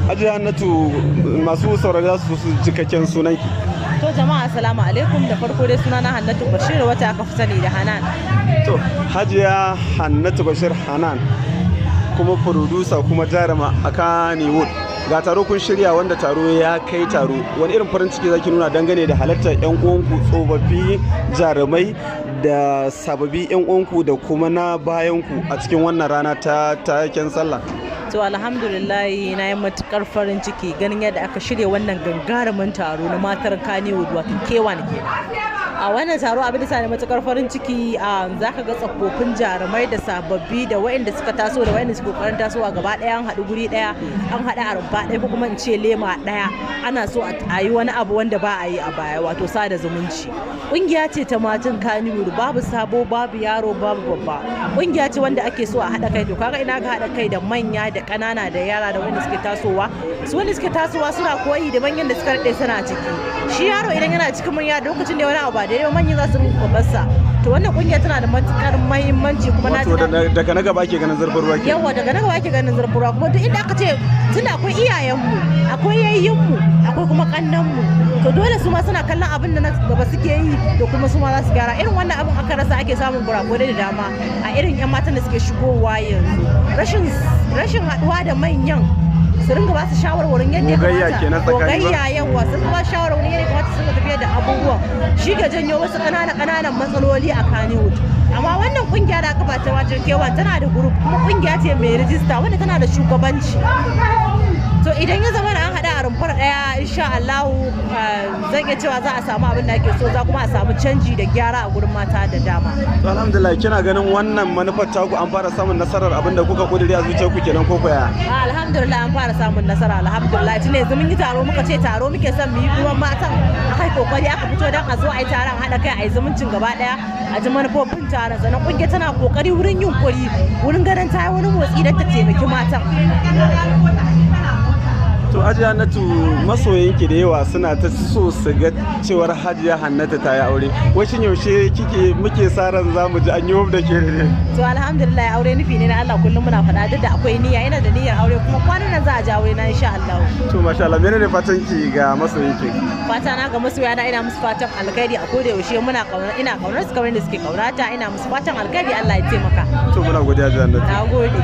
Hajiya Hannatu, masu saurari za su cikakken sunanki. To jama'a, assalamu alaikum. Da farko dai sunana Hannatu Bashir, wata aka fi sani da Hanan. To Hajiya Hannatu Bashir Hanan, kuma producer kuma jaruma a Kannywood. Ga taro kun shirya, wanda taro ya kai taro. Wani irin farin ciki zaki nuna dangane da halartar 'yan uwanku tsofaffi jarumai da sababbi 'yan uwanku da kuma na bayanku a cikin wannan rana ta taken sallah? To alhamdulillah, na yi matukar farin ciki ganin yadda aka shirya wannan gagarumin taro na matar Kannywood, wato K1 kenan. A wannan taro, abin da sani matukar farin ciki, za ka ga tsofaffin jarumai da sababbi da waɗanda suka taso da waɗanda suka kokarin tasowa, gaba ɗaya an haɗu guri ɗaya, an haɗu a rumfa ɗaya, ko kuma in ce lema ɗaya. Ana so a yi wani abu wanda ba a yi a baya, wato sada zumunci. Ƙungiya ce ta matan Kannywood, babu sabo, babu yaro, babu babba. Ƙungiya ce wanda ake so a haɗa kai. To kaga ina ka haɗa kai da manya da ƙanana da yara da wanda suke tasowa, su wanda suke tasowa suna koyi da manyan da suka daɗe suna ciki. Shi yaro idan yana cikin manya, lokacin da wani abu ba daidai, manyan za su rinka kwabarsa. To wannan kungiya tana da matukar muhimmanci, kuma na Wato daga na gaba ke ganin zurfin ruwa ke. Yawa, daga na gaba ke ganin zurfin ruwa. Kuma duk inda aka ce tunda akwai iyayenmu, akwai yayyinmu, akwai kuma kannanmu, to dole su ma suna kallon abin da na gaba suke yi, to kuma su ma za su gyara. Irin wannan abin aka rasa, ake samun kurakurai da dama a irin yan matan da suke shigowa yanzu, rashin haduwa da manyan su ringa ba su shawarwarin yadda ya kamata. Gogayya, yawa, su ringa ba su shawarwarin yadda ya kamata su ringa tafiyar da abubuwan, shi ke janyo wasu ƙananan ƙananan matsaloli a Kannywood. Amma wannan kungiya da aka bata wajen kewa tana da group, kuma kungiya ce mai rijista wanda tana da shugabanci. To idan ya zama an haɗa a rumfar ɗaya, insha Allah zan iya cewa za a samu abin da ake so, za kuma a samu canji da gyara a gurin mata da dama. To alhamdulillah, kina ganin wannan manufar taku an fara samun nasarar abin da kuka kudiri a zuciyarku kenan, ko koya? Alhamdulillah, an fara samun nasara, alhamdulillah. Tun yanzu mun yi taro, muka ce taro muke son mu yi, kuma matan aka yi kokari aka fito don a zo a yi taron haɗa kai, a yi zumuncin gaba ɗaya, a ji manufofin taron. Sannan kungiyar tana kokari wurin yunkuri wurin ganin ta yi wani motsi don ta taimaki matan. To Hajiya Hannatu, masoyanki da yawa suna ta so su ga cewar Hajiya Hannatu ta yi aure. Wai shin yaushe kike muke sa ran za mu ji an yi da ke ne? To alhamdulillah, aure nufi ne na Allah, kullum muna faɗa. Duk da akwai niyya, ina da niyyar aure, kuma kwanan nan za a ji aure na, insha Allah. To masha Allah, menene fatan ki ga masoyanki? Fata na ga masoya na, ina musu fatan alkhairi a koda yaushe. Muna kauna, ina kaunar su kamar yadda suke kaunata. Ina musu fatan alkhairi, Allah ya taimaka. To muna godiya, Hajiya Hannatu. Na gode.